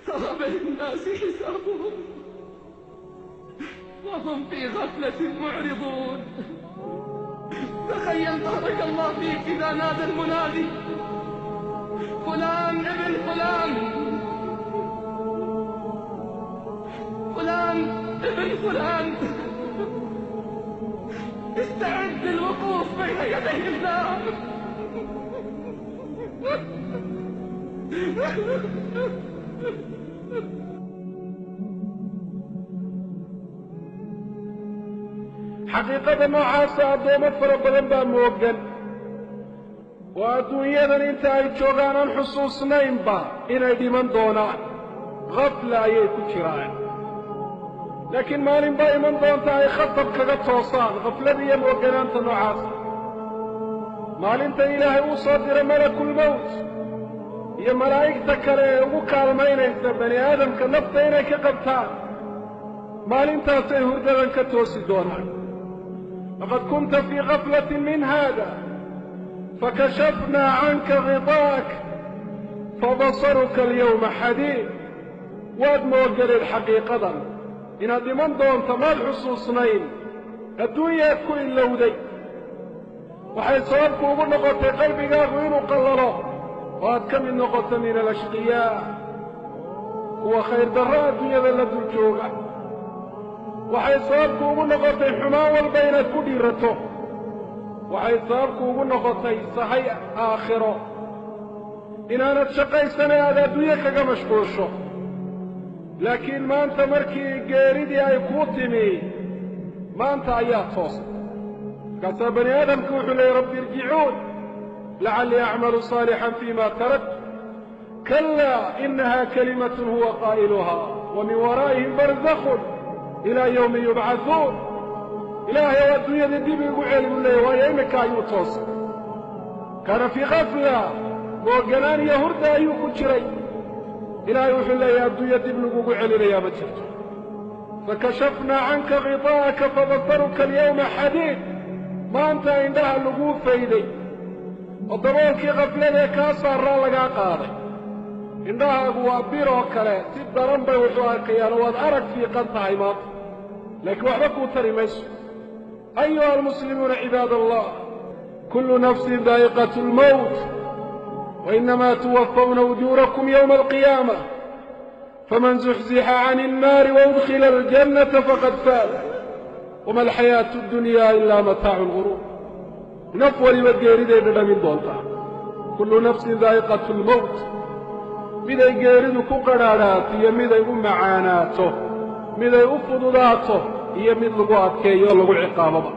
اقترب للناس حسابهم وهم في غفلة معرضون. تخيل بارك الله فيك إذا نادى المنادي فلان ابن فلان، فلان ابن فلان، استعد للوقوف بين يدي الله. Xaqiiqada noocaasa addoommo fara badan baa moogan oo adduunyadan inta ay joogaan aan xusuusnaynba inay dhiman doonaan, khafla ayay ku jiraan. Laakiin maalin baa iman doonta ay khatab kaga toosaan khaflada iyo mooganaanta noocaasa. Maalinta Ilaahay uu soo diro malakulmowt iyo malaa'igta kale ee ugu kaalmaynaysa bani aadamka nafta inay ka qabtaan, maalintaasay hurdadan ka toosi doonaan. Laqad kunta fii gaflatin min hada fakashafnaa canka ghidaa'ak fabasaruka alyawma xadiid. Waad mooganeed xaqiiqadan inaad dhiman doonto, maad xusuusnayn, adduunyaad ku ilowday. Waxay sababku ugu noqotay qalbigaagu inuu qallalo oo aad ka mid noqoto min alashqiyaa, kuwa khayr darro adduunyada la dul jooga. Waxay sababku ugu noqotay xumaan walba inaad ku dhiirato. Waxay sababku ugu noqotay sahay aakhiro inaanad shaqaysane aad adduunyo kaga mashquusho. Laakiin maanta markii geeridii ay kuu timi, maanta ayaa toostay. Markaasaa bani aadamku wuxuu leeyay rabbi irjicuun lacallii acmalu saalixan fiima tarakt, kallaa inaha kalimatun huwa qaa'iluhaa wa min waraa'ihim barzakhun ilaa yawmi yubcathuun. Ilaahay ow adduunyadii dib igu celi buu leeyay, waayo iminka ayuu toosay. Kaana fii khafla, mooganaan iyo hurda ayuu ku jiray. Ilaahay wuxuu leeyahay adduunya dib lagugu celinayaa ma jirto. Fakashafnaa canka ghidaa'aka fabasaruka alyawma xadiid. Maanta indhaha laguu fayday oo daboolkii khafladee kaa saaraa lagaa qaaday. Indhahaagu waa bir oo kale, si daran bay wuxuu arkayaan oo waad arag fiiqan tahay maanta, laakiin waxba kuu tari mayso. Ayuha almuslimuuna cibaad allah, kullu nafsin daa'iqatu lmowt wa inamaa tuwafawna ujuurakum yowma alqiyaama faman zuxzixa cani annaari waudkhila aljannata faqad faaz wama alxayaatu addunyaa ilaa mataacu lguruur. Naf waliba geeriday dhadhamin doontaa. Kullu nafsin daa'iqatu lmowt, miday geeridu ku qadhaadhaato iyo miday u macaanaato, miday u fududaato iyo mid lagu adkeeyo o lagu ciqaaboba.